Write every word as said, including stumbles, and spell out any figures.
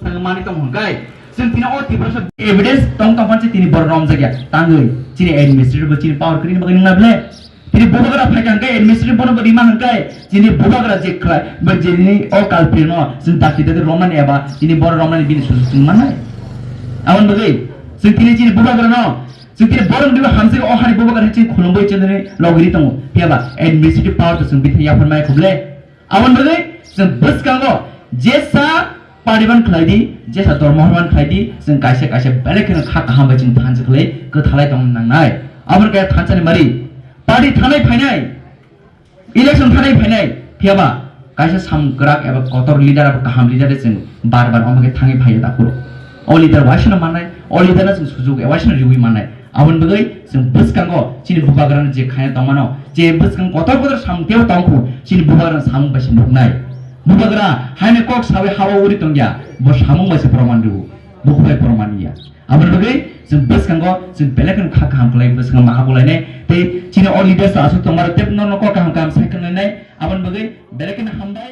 Sanga mani tong hwnkai. Chwng tini o Tiprasa evidence tong tong phan se tini borok romjak ya. Tangwi chini administrative bo chini power kwrwini bagwi nang na ble. Tini bubagra phai kha hwnkhe administrative bono bo rima hwnkhe chini bubagra je khlai, ba chini o culprit no chwng dakti dakti romnani eba chini borok romnani bini sujuk chwng mannai. Aboni bagwi chwng tini chini bubagra no, chwng tini borok ni hamjak o hari bubagra chwng khulumbai chwng tini logiri tongo. Phiya ba administrative power to chwng bithai yaphar mai khuble. Aboni bagwi chwng bwskango jesa party ban khlai di, jesa dormo ban khlai di, chwng kaisa kaisa belai kheno kha kaham bai chwng thansa khlai kwthalai tong nangnai. Aboni kaya thansa ni mari party thanai phainai, election thanai phainai, phiyaba kaisa samung kwrak eba kotor leader eba kaham leader de chwng bar bar omo khe thangwi phaiya dakhoro. O leader waisano mannai, o leader no chwng sujuk waisano riwi mannai. Aboni bagwi chwng bwskango chini bubagrano je khaina tongmano, je bwskang kotor kotor samung tebo tongkhu, chini bubagrano samung bai se nuknai. Bubagra haino kok sawi hawa uri tongya, bo samung bai se proman rwo, bukhuk bai proman ya. Aboni bagwi chwng bwskango chwng belai kheno kha kaham khlai bwskango maha bulainai, tei chini o leaders aswk tongmaro tei norno kok kaham kaham sai khwlainai. Aboni bagwi belai kheno hambai.